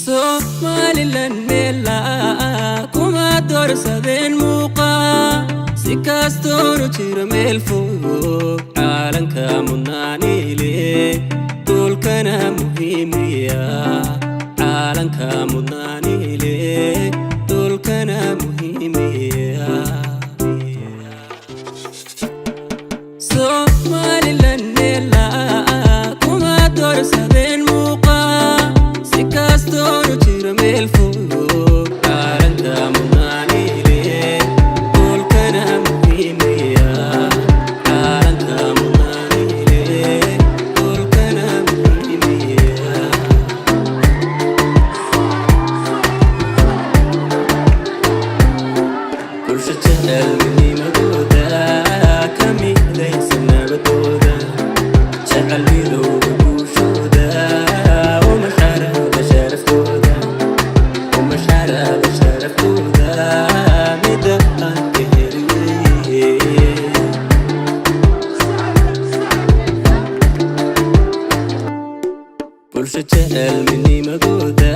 Somaliland meela kuma doorsadeen muuqa, si kastoonu jiro meel fog, caalanka mudnaaniile, duulkana muhiimiya. Caalanka mudnaaniile, duulkana muhiimiya. Somaliland meela kuma doorsadeen muuqa, si kastoonu jiro meel fog, caalanka mudnaaniile, duulkana muhiimiya. Caalanka mudnaaniile, duulkana muhiimiya. Bulsho jecel midnimadooda, ka midaysan nabadooda, jecel midowga guushooda, umasharada sharaftooda, umasharada sharaftooda, mida aan ka heli weye. Bulsho jecel midnimadooda,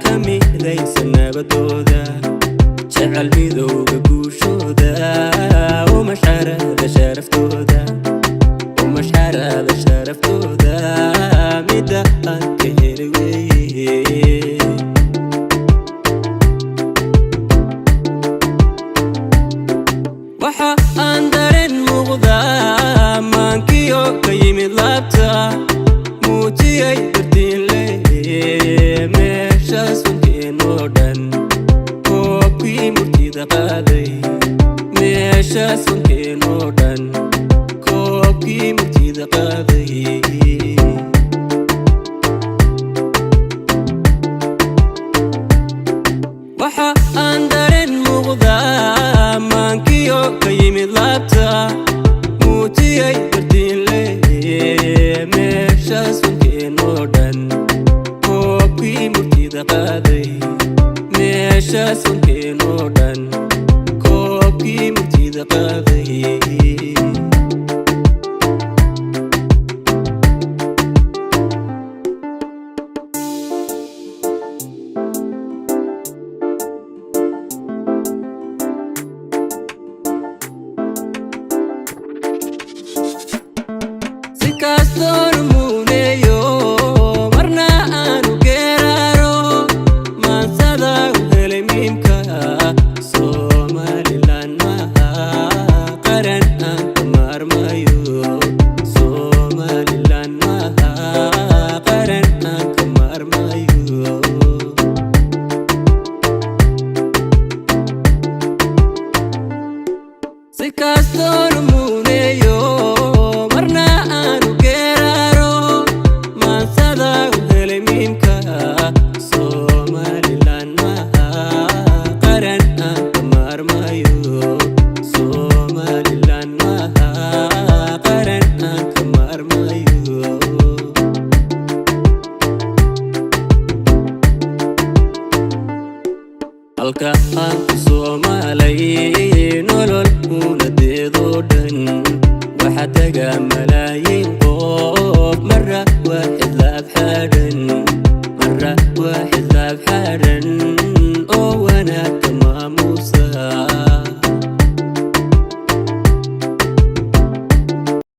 ka midaysan nabadooda, jecel midowga guushooda, umasharada sharaftooda, umasharada sharaftooda, mida aan ka heli weye. Waxa aan dareen muuqdaa maankiyo ka yimid laabta, muujiyay dartiin leeye, meeshaas fankeenoo dhan koobkii murtida qaaday. Meeshaas fankeenoo dhan koobkii murtida qaaday. Waxa aan dareen muuqdaa maankiyo ka yimid laabta, muujiyay dartiin leeye, meeshaas fankeenoo dhan koobkii murtida qaaday. Meeshaas fankeenoo dhan koobkii murtida qaaday. Si kastoonu muuneeyo, marna aanu geeraaro, maansada u helay miimka. Somaliland maha qaran aan ka maarmayo. Somaliland maha qaran aan ka maarmayo. Si kastoonu muuneeyo, marna aanu geeraaro, maansada u helay miimka. Somaliland maha qaran aan ka maarmayo. Somaliland maha qaran aan ka maarmayo. Halka aan ku soomaalay nolol unadeedoo dhan waxa taga.